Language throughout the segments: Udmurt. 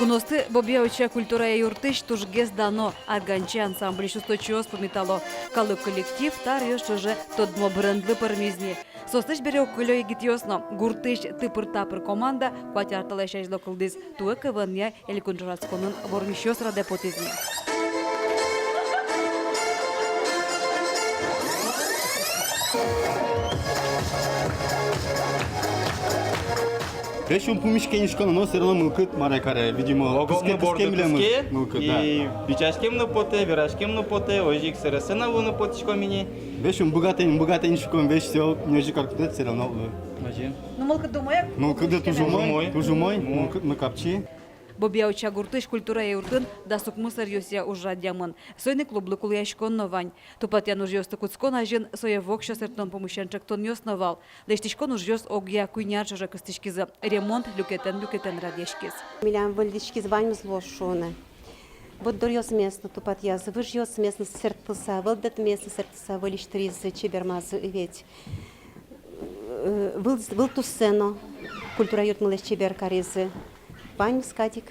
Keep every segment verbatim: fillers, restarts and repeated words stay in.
Куноосты Бобья-Уча культурая юртысь тужгес дано. «Арганчи» ансамбльысь усточиос пумитало: калык коллектив та аръёс ӵоже тодмо брендлы пӧрмиз ни. Соослэсь бере уг кылё егитъёс но. Гуртысь «Тыпыр-тапыр» команда куать ар талэсь азьло кылдӥз. Туэ КВН-я элькун ӵошатсконын вормисьёс радэ потӥзы. Весь ум пумиське ни шуисько но, но всё равно мылкыд мар ай каре, видимо. Ого, кыске, но кыске борды милемыз кыске, мылкыд, да. И бичаськем но потэ, вераськем но потэ, озьы ик сэре сцена вылын но потӥськом ини. Весь ум быгатэ ни, быгатэ ни шуиськом, весь сё, нёжи каркутэт всё равно луэ. Озьы. Ну, мылкыды туж умой, туж умой, ну, мылкыд но капчи. Бобья-Уча гуртысь культура юртын дас укмыс аръёсъя уж радъямын. Соин ик клублы кулэяськон но вань. Тупатъян ужъёсты кутскон азьын сое воксё сэрттон пумысен ӵектонъёс но вал. Лэсьтӥськон ужъёс огъя куинь ар ӵоже кыстӥськизы. Ремонт люкетэн-люкетэн радъяськиз. Милям выльдӥськиз ваньмыз луоз шуыны. Борддоръёсмес но тупатъязы, выжъёсмес но сэрттыса, выльдэтмес но сэрттыса выльысь тыризы, чебермазы ӧвӧл. Э, выл, вылтуссэ но культура юртмылэсь чебер каризы. Ваньмыз кадь ик.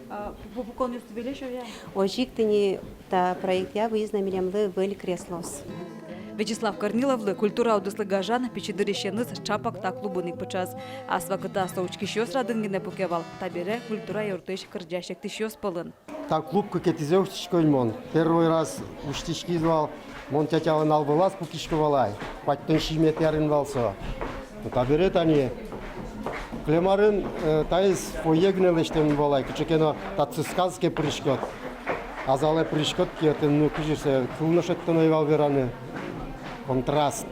А пу-, пуконъёсты выльысь ӧвӧл-а? Озьы ик тӥни та проектъя вуиз на милемлы выль креслоос. Вячеслав Корниловлы культура удыслы гажан пичи дырысеныз ӵапак та клубын ик пыӵаз. Ас вакытаз со учкисьёс радын гинэ пуке вал, табере культура юртысь кырӟась-эктӥсьёс пӧлын. Та клуб кыкетӥзэ усьтӥсько ини мон. Первый раз усьтӥськиз вал, мон тятялэн ал вылаз пукисько вал ай. Куатьтон сизьыметӥ арын вал со. Ну, табере тани кылем арын, э, таиз фойе гинэ лэсьтэмын вал ай, кыӵе ке но татчы сказ ке пыриськод. А залэ пыриськод ке, отын, ну, кызьы сое, кыл но шедьтоно ӧй вал вераны. Контраст.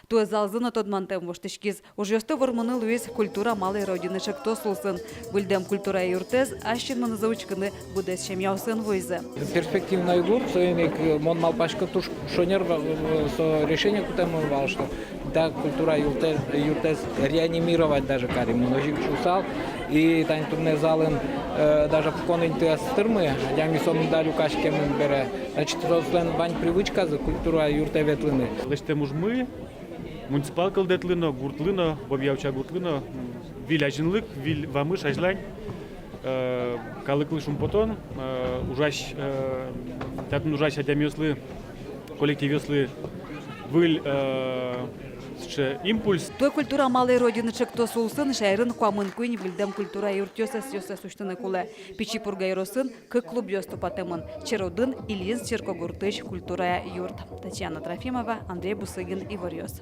Туэ залзы но тодмантэм воштӥськиз. Ужъёсты вормыны луиз «Культура малой Родины» ӵектос улсын. Выльдэм культура юртэз ас синмынызы учкыны быдэс семьяосын вуизы. Перспективной гурт, соин ик мон малпасько, туж шонер ва-, со решение кутэмын вал, что та культура юртэ-, юртэз реанимировать даже каримы, озьы ик шуысал. И тани туннэ залын, э, даже пукон инты ӧз тырмы, адями сомында люкаськемын бере. Значит, соослэн вань привычказы культура юртэ ветлыны. Лэсьтэм ужмы муниципал кылдытэтлы но, гуртлы но, Бобья-Уча гуртлы но, м, выль азинлык, выль вамыш азьлань, э, калыклы шумпотон, э, ужась, э, татын ужась адямиослы, коллективъёслы выль, э, сыӵе импульс. Туэ «Культура малой Родины» ӵектос улсын шаерын куамын куинь выльдэм культура юртъёсыз, ёсыз усьтыны кулэ. Пичи Пурга ёросын кык клубъёс тупатэмын: Черодын, Ильинск черкогуртысь культура юрт. Татьяна Трофимова, Андрей Бусыгин, «Иворъёс».